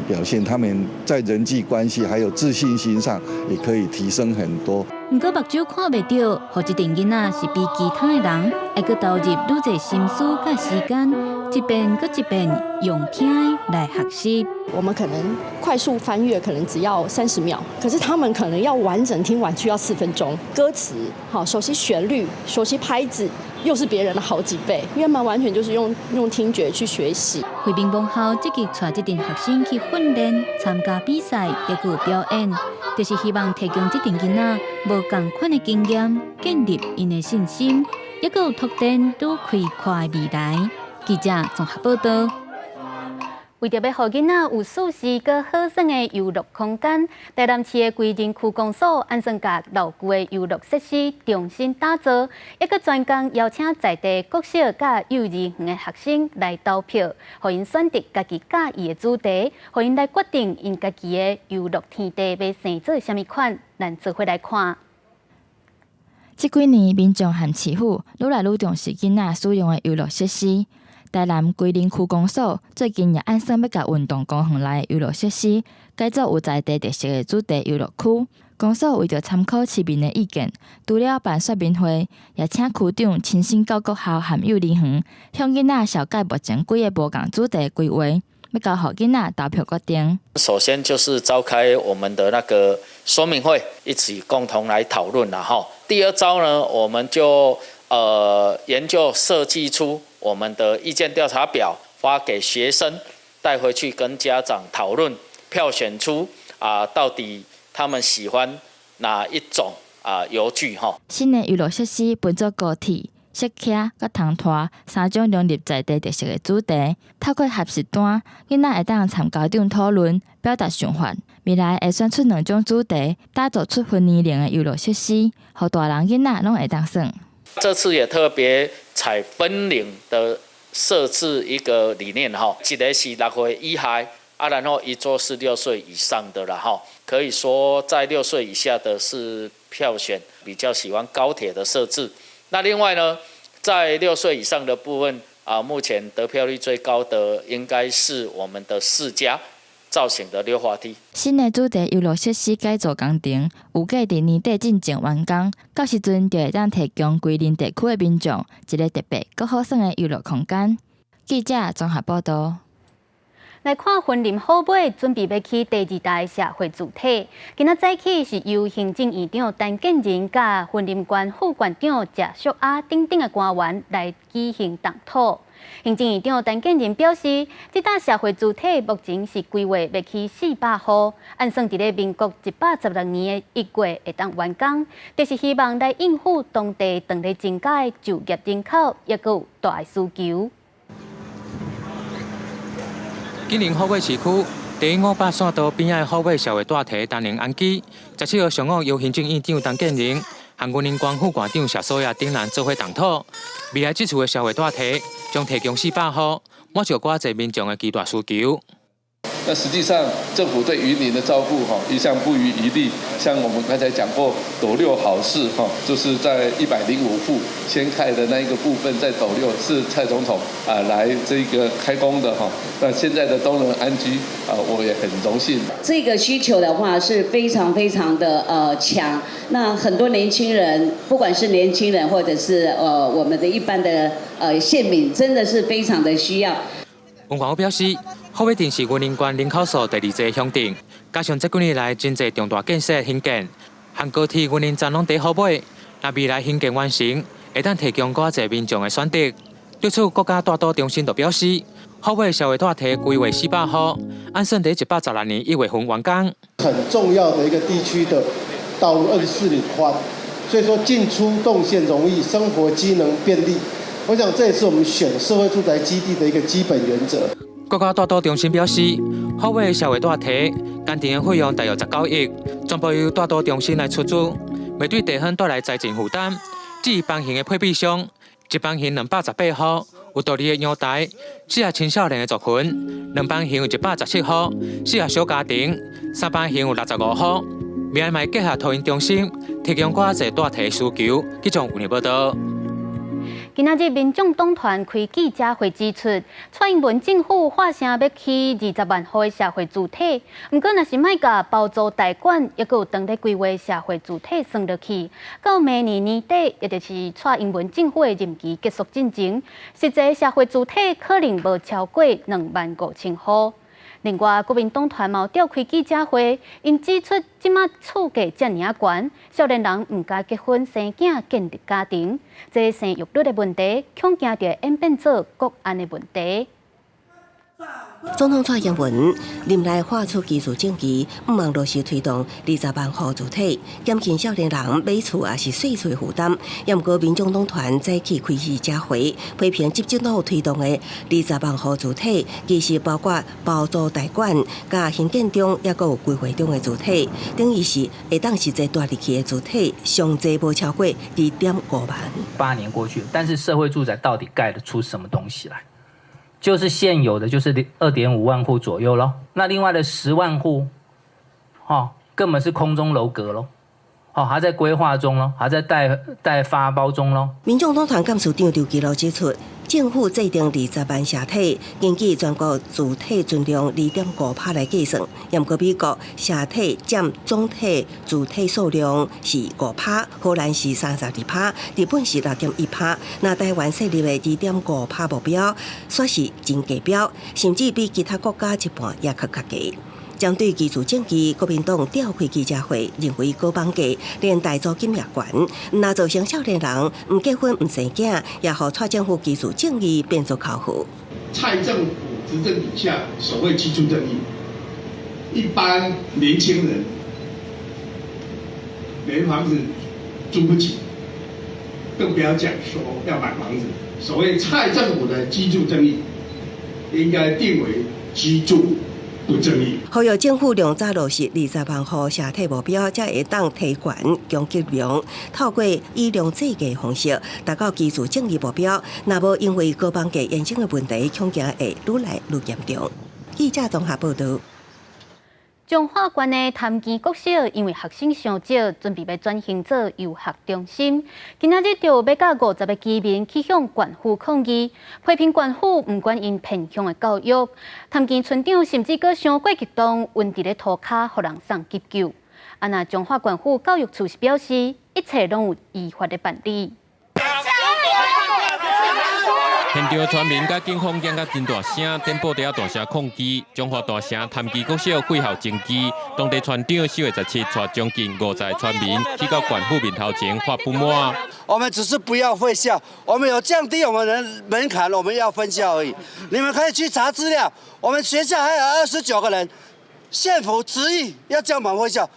表現，他們在人際關係還有自信心上，也可以提升很多。毋過目睭看袂著，予這陣囡仔是比其他的人愛閣投入愈濟心思佮時間，一遍閣一遍用聽的來學習。我們可能快速翻閱，可能只要30秒，可是他們可能要完整聽完需要4分鐘。歌詞，好，熟悉旋律，熟悉拍子，又是別人的好幾倍，因為他們完全就是用聽覺去學習。惠民盲校積極帶這陣學生去訓練、參加比賽，抑閣有表演，就是希望提供這陣囡仔無仝款的經驗，建立𪜶的信心，抑閣有拓展愈開闊的未來。記者綜合報導。為著欲予囡仔有舒適閣好耍的遊樂空間，台南市的歸仁區公所按算共老舊的遊樂設施重新打造，抑閣專工邀請在地國小佮幼兒園的學生來投票，予𪜶選擇家己佮意的主題，予𪜶來決定𪜶家己的遊樂天地欲生做啥物款。咱做伙來看。這幾年，民眾和市府愈來愈重視囡仔使用的遊樂設施。台南歸仁區公所最近也按算欲共運動公園內的遊樂設施改造有在地特色的主題遊樂區。公所為著參考市民的意見，除了辦說明會，也請區長親身到國校和幼兒園，向囡仔紹介目前幾个無仝主題規劃，欲交予囡仔投票決定。首先就是召開我們的那個說明會，一起共同來討論啦哈。第二招呢，我們就研究設計出我們的意見調查表，發給學生帶回去跟家長討論，票選出啊到底他們喜歡哪一種啊遊具哈。新的遊樂設施分做高鐵、雪橇佮唐拖三種融入在地特色的主題，透過學習單，囡仔會當參家長討論，表達想法。未來會選出兩種主題，打造出分年齡的遊樂設施，予大人囡仔攏會當耍。這次也特別採分齡的設置一個理念哈，一個是6歲以下，啊，然後一桌是六歲以上的啦哈。可以說在六歲以下的是票選比較喜歡高鐵的設置。那另外呢，在六歲以上的部分啊，目前得票率最高的應該是我們的釋迦造型的溜滑梯。新的主題遊樂設施改造工程，預計佇年底進前完工，到時陣就會當提供歸仁地區的民眾一个特別閣好耍的遊樂空間。記者綜合報導。來看雲林虎尾準備欲起第二代社會住宅，今仔早起是由行政院長陳建仁佮雲林縣副縣長謝淑亞等等的官員來舉行動土。行政院長陳建仁表示，這棟社會住宅目前是規劃欲起400戶，按算佇咧民國116年的1月會當完工，就是希望來應付當地當咧增加的就業人口，抑閣有大的需求。今年虎尾市區佇500線道邊仔的虎尾社會大堤擔任安基，17號上午由行政院長陳建仁和雲林縣副縣長謝淑亞等人做伙動土。未來這處的社會大堤將提供400戶，滿足偌濟民眾的期待需求。那實際上政府對雲林的照顧哈，一向不遺餘力。像我們剛才講過斗六好事哈，就是在105戶先開的那一個部分，在斗六是蔡總統啊來這個開工的哈。那現在的東仁安居啊，我也很榮幸。這個需求的話是非常非常的強。那很多年輕人，不管是年輕人或者是我們的一般的縣民，真的是非常的需要。文廣表示，虎尾鎮是雲林縣人口數第二濟鄉鎮，加上這幾年來真濟重大建設興建，含高鐵雲林站攏佇虎尾，若未來興建完成，會當提供閣較濟民眾的選擇。對此，國家大都中心就表示，虎尾社會大堤規劃400戶，按算佇116年1月份完工。很重要的一個地區的道路24里寬，所以說進出動線容易，生活機能便利。我想這也是我們選社會住宅基地的一個基本原則。國家大都中心表示，虎尾社會大堤工程的費用大約19億，全部由大都中心來出資，袂對地方帶來財政負擔。至於房型的配比上，一房型218戶，有獨立的陽台，適合青少年的族群；兩房型有117戶，適合小家庭；三房型有65戶。未來嘛結合托嬰中心，提供閣較濟大體需求。記者有報道。今仔日，民眾黨團開記者會指出，蔡英文政府喊聲欲起20萬戶的社會住宅，毋過若是莫共包租代管，抑閣有當咧規劃社會住宅算落去，到明年年底，也就是蔡英文政府的任期結束進前，實際社會住宅可能無超過2萬5千戶。另外，國民黨團嘛召開記者會，𪜶指出，這馬厝價遮爾仔懸，少年人毋敢結婚生囝建立家庭，這生育率的問題，恐驚就會演變做國安的問題。總統蔡英文任內喊出居住正義，毋望落實推動20萬戶住宅，減輕少年人買厝抑是稅厝的負擔。也毋過，民眾黨團早起開記者會，批評執政黨推動的20萬戶住宅，其實包括包租代管、佮興建中，抑閣有規劃中的住宅，等於是會當實際蹛入去的住宅，上濟無超過2.5萬。8年過去，但是社會住宅到底蓋得出什麼東西來？就是現有的就是2.5萬戶左右咯，那另外的10萬戶，哦，根本是空中樓閣咯，哦，還在規劃中咯，還在待發包中咯。民眾黨團幹事長劉吉樂指出，政府制定20萬社宅，根據全國住宅存量2.5%來計算，毋過美國社宅佔總體住宅數量是5%，荷蘭是32%，日本是6.1%。那台灣設立的2.5%目標，算是真低標，甚至比其他國家一半也閣較低。針對居住正義，國民黨召開記者會，認為高房價連帶租金也懸，毋但造成少年人毋結婚毋生囝，也予蔡政府居住正義變做口號。蔡政府執政底下，所謂居住正義，一般年輕人連房子租不起，更不要講說要買房子。所謂蔡政府的居住正義，應該定為居住不正義。呼籲政府量早落實20萬戶社宅目標，才會當提懸供給量，透過以量制價方式達到居住正義目標。若無因為高房價衍生的問題，恐驚會愈來愈嚴重。記者綜合報道。彰化縣的潭墘國小因為學生傷少，準備欲轉型做遊學中心。今仔日就欲佮50个居民去向縣府抗議，批評縣府毋管𪜶偏鄉的教育。潭墘村長甚至閣傷過激動，暈佇咧塗跤，予人送急救。啊，若彰化縣府教育處是表示，一切攏有依法的辦理。現場村民佮警方講甲真大聲，電報佇遐大聲抗議。彰化大城潭墘國小廢校爭議，當地村長4月17帶將近50個村民去到縣府面頭前發不滿。我們只是不要廢校，我們有降低我們的門檻，我們要分校而已。你們可以去查資料，我們學校還有29個人，縣府執意要叫我們廢校。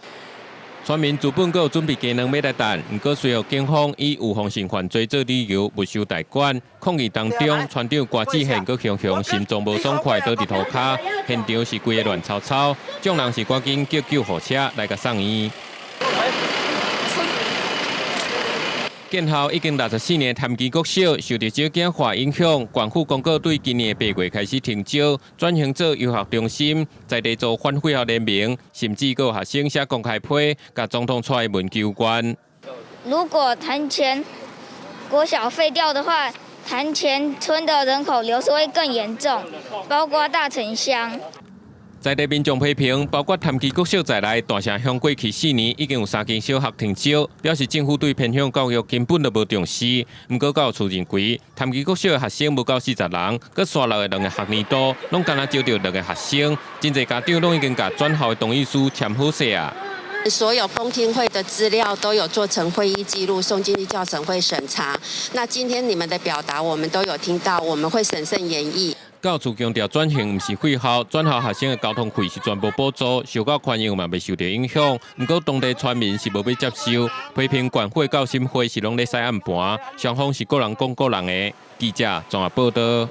村民原本閣有準備雞卵欲來擲，毋過隨後警方以預防性犯罪做理由，沒收代管。抗議當中，村長郭志憲閣雄雄心臟無爽快倒佇塗跤，現場是規个亂糟糟，眾人是趕緊叫救護車來共送院。建校已經64年的潭基國小，受著少子化影響，縣府公告對今年8月開始停招，轉型做遊學中心，在地做反廢校聯盟，甚至閣有學生寫公開批，共總統蔡英文求援。如果潭前國小廢掉的話，潭前村的人口流失會更嚴重，包括大城鄉。在地民眾批評，包括潭基國小在內，大城鄉過去4年已經有三間小學停招，表示政府對偏鄉教育根本就無重視。毋過教育處認為，潭基國小的學生無夠40人，閣紲落的兩個學年度，攏干焦招著兩個學生，真濟家長攏已經共轉校的同意書簽好勢啊。所有公聽會的資料都有做成會議記錄，送進去教審會審查。那今天你們的表達，我們都有聽到，我們會審慎研議。教育處強調轉型毋是廢校，轉校學生的交通費是全部補助，受教權益嘛袂受著影響。毋過當地村民是無欲接受，批評縣府教審會是攏咧使暗盤，雙方是各人講各人的。記者綜合報導。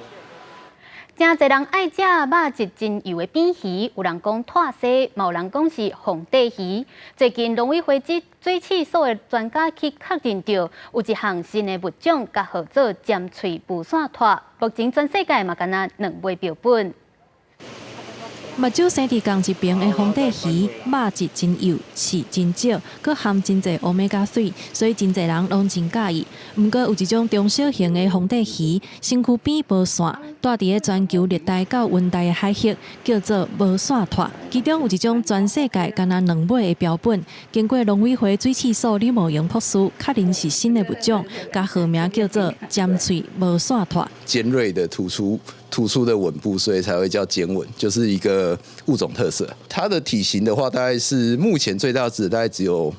誠濟人愛食肉質真幼的扁魚，有人講脫沙，嘛有人講是鳳蝶魚。最近農委會水試所的專家去確認著，有一項新的物種，共號做尖喙無線鱜。目前全世界嘛干焦兩枚標本。目睭生佇仝一爿的鳳蝶魚，肉質真幼，刺真少，閣含真濟歐米伽三，所以真濟人攏真佮意。毋過有一種中小型的鳳蝶魚，身軀邊無線，蹛佇咧全球熱帶到溫帶的海域，叫做無線鱜。其中有一種全世界干焦兩尾的標本，經過農委會水試所李茂榮博士確認是新的物種，共號名叫做尖喙無線鱜。尖銳的突出。突出的吻部，所以才會叫尖吻，就是一個物種特色。它的體型的話，大概是目前最大隻，大概只有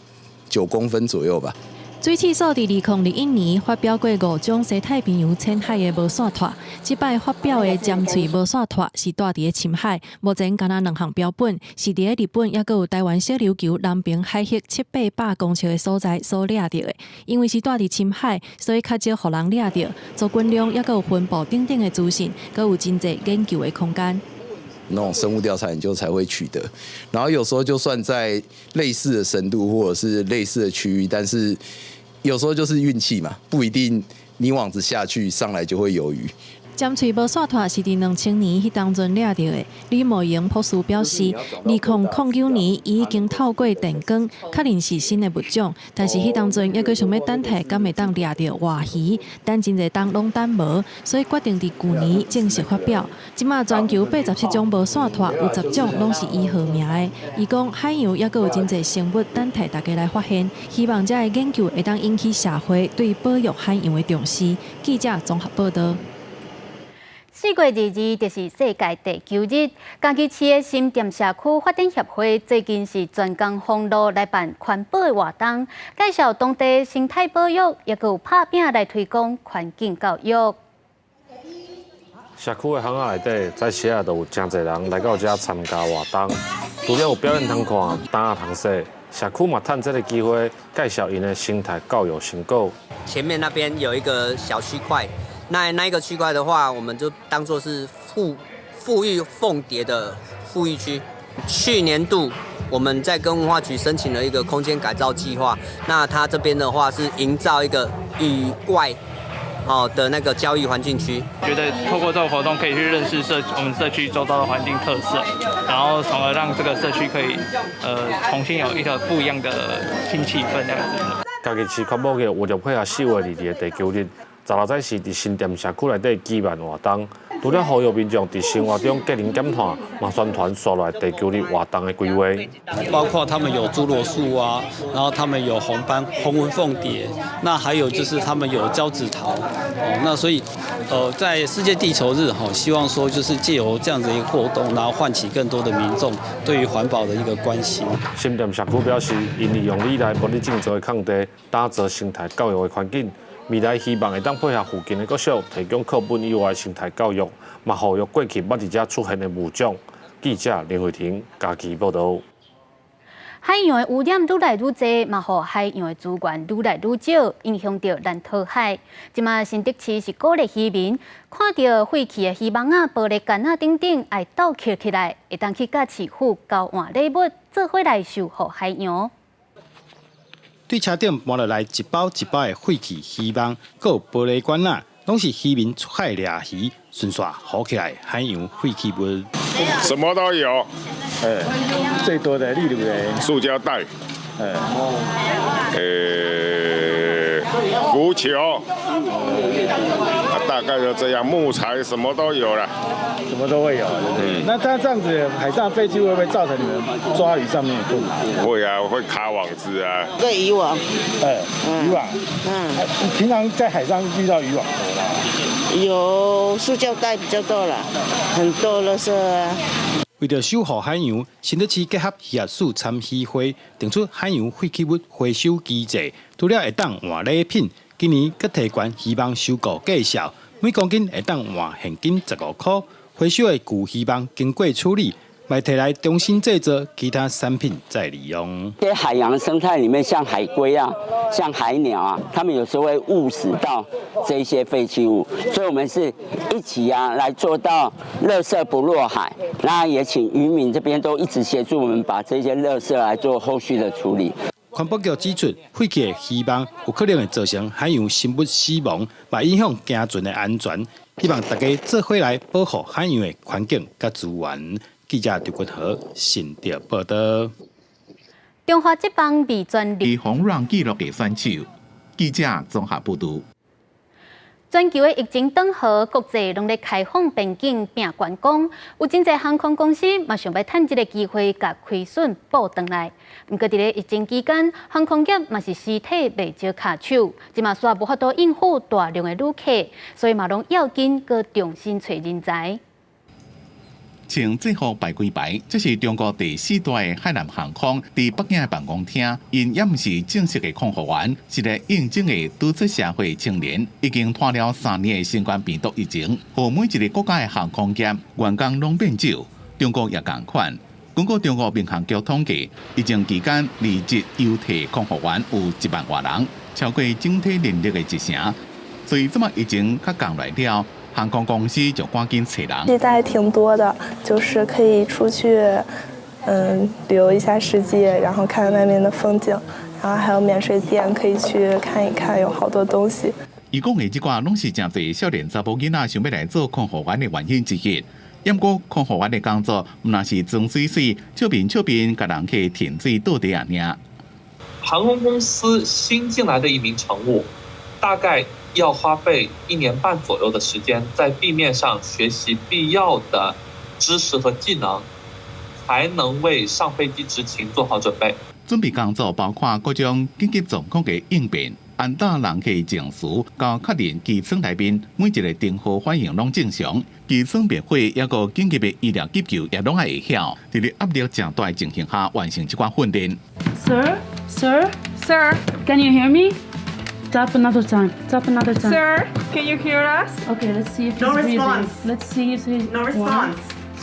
9公分左右吧。水試所佇2021年發表過五種西太平洋淺海的無線鱜，這擺發表的尖喙無線鱜是蹛佇咧深海，目前干焦兩項標本是佇咧日本，抑閣有台灣小琉球南爿海域七八百公尺的所在所掠著的。因為是蹛佇深海，所以較少予人掠著，族群量抑閣有分布等等的資訊，閣有真濟研究的空間。那種生物調查研究才會取得，然後有時候就算在類似的深度或者是類似的區域，但是有時候就是運氣嘛，不一定你網子下去上來就會有魚。尖喙無線鱜是佇2000年彼當陣掠著的。李茂榮博士表示，2009年伊已經透過電光確認是新的物種，但是彼當陣猶閣想欲等待，敢會當掠著活魚，等真濟冬攏等無，所以決定佇舊年正式發表。這馬全球87種無線鱜，有10種攏是伊號名的。伊講海洋猶閣有真濟生物等待大家來發現，希望這个研究會當引起社會對保育海洋的重視。記者綜合報導。4月22就是世界地球日。嘉義市的新店社區發展協會最近是專工封路來辦環保的活動，介紹當地生態保育，也閣有拍拚來推廣環境教育。社區的巷仔內底，早時仔就有誠濟人來到遮參加活動。除了有表演通看，擔仔通洗，社區嘛趁這个機會介紹𪜶的生態教育成果。前面那邊有一個小區塊。那一個區塊的話，我們就當做是復育鳳蝶的復育區。去年度我們在跟文化局申請了一個空間改造計劃，那它這邊的話是營造一個雨怪哦的那個教育環境區。覺得透過這個活動可以去認識我們社區周遭的環境特色，然後從而讓這個社區可以重新有一個不一樣的新氣氛這樣子。嘉義市環保局為著配合4月22的地球日，16早時佇新店社區內底舉辦活動，除了呼籲民眾佇生活中節能減碳，嘛宣傳紲落來地球日活動的規劃。包括他們有諸羅樹啊，然後他們有紅斑紅紋鳳蝶，那還有就是他們有交趾桃，哦，那所以，在世界地球日哈，希望說就是藉由這樣子一個活動，然後喚起更多的民眾對於環保的一個關心。新店社區表示，𪜶利用里內無咧種植的空地，打造生態教育的環境。未來希望會當配合附近的國小，提供課本以外的生態教育，嘛呼籲過去捌佇遮出現的物種。記者林慧婷嘉義報導。海洋的污染愈來愈濟，嘛予海洋的資源愈來愈少，影響著咱討海。這馬新竹市是鼓勵漁民，看著廢棄的漁網仔、玻璃罐仔等等，愛鬥抾起來，會當去佮市府交換禮物，做伙來守護海洋。對車頂搬落來一包一包的廢棄漁網，閣有玻璃罐仔，攏是漁民出海掠魚，順紲浮起來海洋廢棄物。什麼都有，哎，最多的例如咧，塑膠袋，哎，浮球，大概就這樣，木材什麼都有了，什麼都會有。嗯，那他這樣子海上廢棄物會不會造成你們抓魚上面的困難？會啊，會卡網子啊。對漁網。哎，漁網。嗯。平常在海上遇到漁網多嗎？有塑膠袋比較多啦，很多垃圾啊。為著守護海洋，新竹市結合漁業署參漁會，定出海洋廢棄物回收機制，除了會當換禮品，今年閣提懸漁網收購價數，每公斤會當換現金15箍。回收的舊漁網經過處理，嘛提來重新製作其他產品再利用。在海洋生態裡面，像海龜啊，像海鳥啊，他們有時候會誤食到這些廢棄物，所以我們是一起啊來做到垃圾不落海。那也請漁民這邊都一直協助我們把這些垃圾來做後續的處理。環保局指出，廢棄的漁網有可能會造成海洋生物死亡，嘛影響行船的安全。希望大家做伙來保護海洋的環境佮資源。記者劉君和新竹報道。中華職棒未全力防讓紀錄的選手，記者綜合報道。全球的疫情轉好，國際攏咧開放邊境拼觀光，有真濟航空公司嘛想欲趁這个機會共虧損補轉來。毋過佇咧疫情期間，航空業嘛是屍體袂少跤手，這馬煞無法度應付大量的旅客，所以嘛攏要緊閣重新揣人才。穿制服排幾排，這是中國第四大的海南航空佇北京的辦公廳。𪜶猶毋是正式的空服員，是來應徵的拄出社會青年。已經拖了3年的新冠病毒疫情，予每一个國家的航空業員工攏變少。中國也仝款。根據中國民航局統計，疫情期間離職優退空服員有1萬外人，超過整體人力的一成。所以這擺疫情較降來了，航空公司就趕緊揣人。期待挺多的，就是可以出去，旅遊一下世界，然後看看外面的風景，然後還有免稅店可以去看一看，有好多東西。伊講的這寡攏是誠濟少年查某囡仔想欲來做空服員的原因之一。毋過空服員的工作，毋但是裝媠媠，笑面笑面，共人客舔水倒茶爾。航空公司新進來的一名乘務，大概要花費一年半左右的時間，在地面上學習必要的知識和技能，才能為上飛機執勤做好準備。準備工作包括各種緊急狀況的應變、安搭人客情緒，到確認機艙內面每一个燈號反應攏正常，機艙滅火抑閣緊急的醫療急救也攏愛會曉。佇咧壓力誠大的情形下完成這寡訓練。 Sir, sir, sir, can you hear me? Tap another time. Tap another time. Sir, can you hear us? Okay, let's see if No he's breathing. response. Let's see if he's No one, response.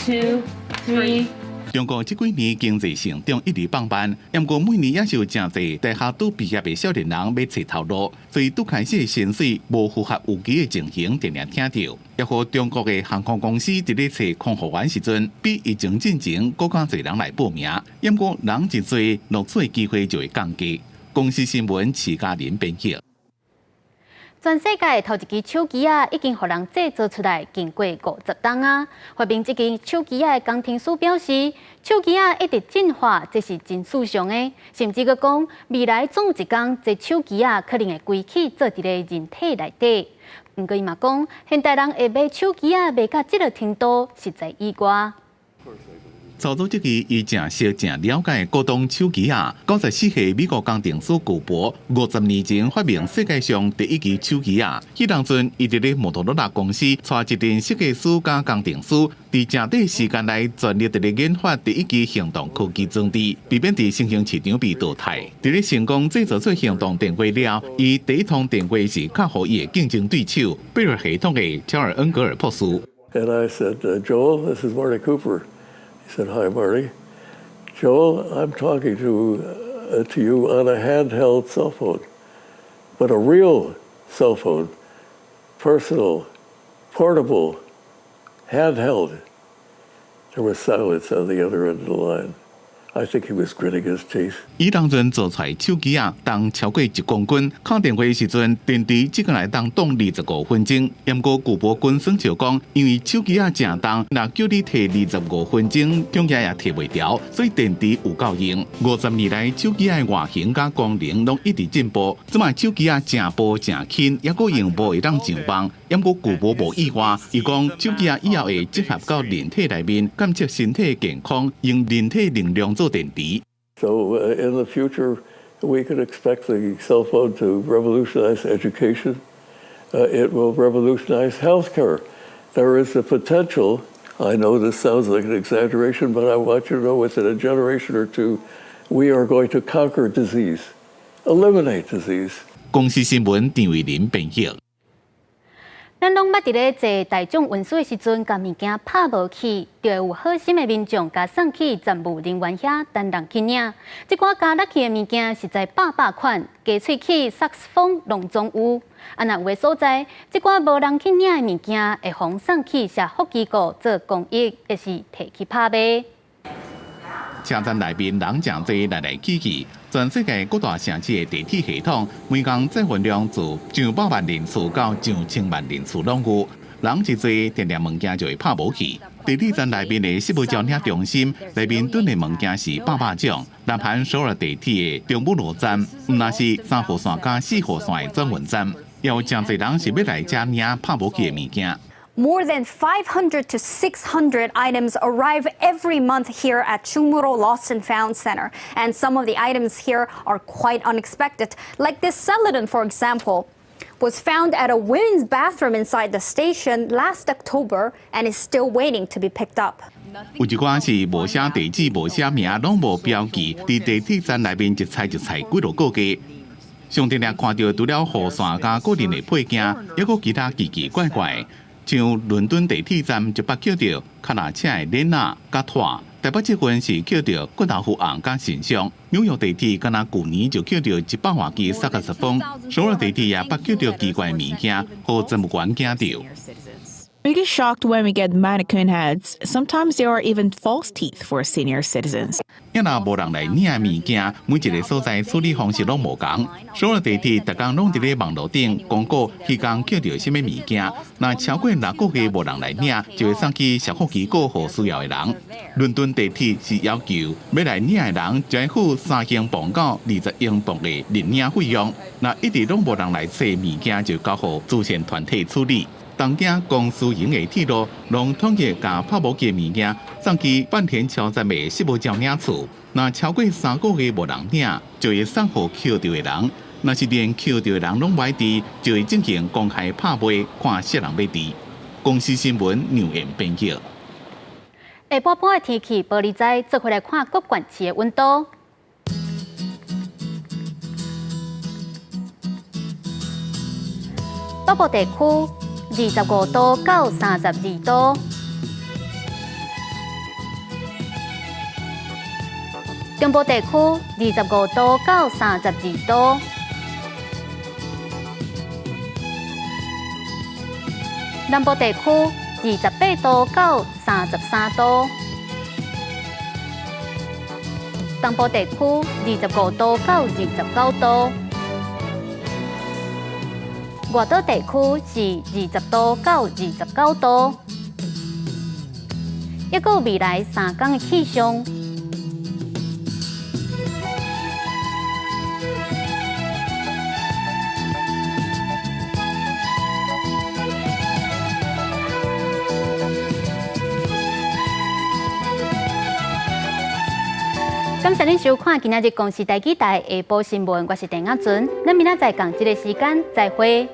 two, three. 中國這幾年經濟成長一直放慢，毋過每年也是有誠濟大學拄畢業的少年人欲揣頭路，所以拄開始薪水無符合預期的情形，定定聽著。抑予中國的航空公司佇咧揣空服員時陣，比疫情進前閣較濟人來報名，毋過人一濟，錄取機會就會降低。公視新聞徐嘉玲編輯。全世界頭一支手機仔已經予人製造出來，經過50冬啊！發明這支手機仔的工程師表示，手機仔一直進化，這是真事常的。甚至閣講，未來總有一天，這手機仔可能會歸去做佇咧人體內底。毋過伊嘛講，現代人會買手機仔買到這个程度，實在意外。操作這支伊誠熟誠了解古董手機仔，94歲美國工程師古博50年前發明世界上第一支手機仔。彼當陣，伊佇咧摩托羅拉公司，帶一陣設計師佮工程師，佇誠短時間內全力佇咧研發第一支行動科技裝置，避免佇新興市場被淘汰。佇咧成功製造出行動電話了，伊第一通電話是敲予伊的競爭對手貝爾系統的喬爾恩格爾博士。 And I said, "Joel, this is Marty Cooper." He said, "Hi, Marty." "Joel, I'm talking to you on a handheld cell phone, but a real cell phone, personal, portable, handheld." There was silence on the other end of the line. I think he was gritting his teeth. 伊當陣做出來手機仔，重超過1公斤，敲電話時陣，電池只敢會當擋25分鐘。毋過顧伯君耍笑講，因為手機仔誠重，若叫你提25分鐘，恐驚也提袂牢，所以電池有夠用。50年來，手機仔的外形佮功能攏一直進步，這擺手機仔誠薄誠輕，猶閣螢幕會當上網。毋過顧伯無意外，伊講手機仔以後會結合到人體內面，監測身體健康，用人體能量做電池。 So in the future, we could expect the cell phone to revolutionize education. It will revolutionize healthcare. There is the potential. I know this sounds like an exaggeration, but I want you to know within a generation or two, we are going to conquer disease, eliminate disease. 公視新聞陳慧琳編譯。咱攏捌佇咧坐大眾運輸的時陣，共物件拍無去，就會有好心的民眾共送去站務人員遐等人去領。這寡加落去的物件實在百百款，雞喙器、薩克斯風攏總有。啊，若有的所在，這寡無人去領的物件，會予送去社福機構做公益，抑是提去拍賣。車站內面人誠濟，來來去去。全世界各大城市的地鐵系統，每工載運量自上百萬人次到上千萬人次攏有。人一濟，定定物件就會拍無去。地鐵站內面的失物招領中心內面囤的物件是百百種。南韓首爾地鐵的鍾武路站，毋但是3號線佮4號線的轉運站，也有誠濟人是欲來遮領拍無去的物件。 More than 500 to 600 items arrive every month here at Chungmuro Lost and Found Center. And some of the items here are quite unexpected. Like this celadon, for example, was found at a women's bathroom inside the station last October and is still waiting to be picked up. 有一寡是無寫地址、無寫名、攏無標記，佇地鐵站內面一裁一裁幾落個月。上定定看著除了雨傘佮個人的配件，猶閣其他奇奇怪怪。像倫敦地鐵站就捌抾著跤踏車的鏈仔佮拖，台北捷運是抾著骨頭斧紅佮神像，紐約地鐵敢若舊年就抾著100外支薩克斯風，首爾地鐵也捌抾著奇怪物件，予站務員驚著。 We get shocked when we get mannequin heads. Sometimes there are even false teeth for senior citizens. 也若無人來領的物件，每一个所在處理方式攏無仝。首爾地鐵逐工攏佇咧網路頂公告，彼工抾著啥物物件，若超過6個月無人來領，就會送去社福機構予需要的人。倫敦地鐵是要求欲來領的人，就愛付3英鎊到20英鎊的認領費用。若一直攏無人來揣物件，就交予慈善團體處理。東京公私營的鐵路，攏統一共拍無去的物件送去坂田橋站的失物招領處。若超過3個月無人領，就會送予抾著的人。若是連抾著的人攏無愛佇，就會進行公開拍賣，看啥人欲佇。公視新聞梁燕編輯。下晡晡的天氣，玻璃仔做伙來看各縣市的溫度。北部地區25度到32度，中部地區25度到32度，南部地區28度到33度，東部地區25度到29度。外島地區是20度到29度，抑閣有未來3工的氣象。感謝恁收看今仔日公視台語台下晡新聞，我是鄭亞純，咱明仔載仝這个時間再會。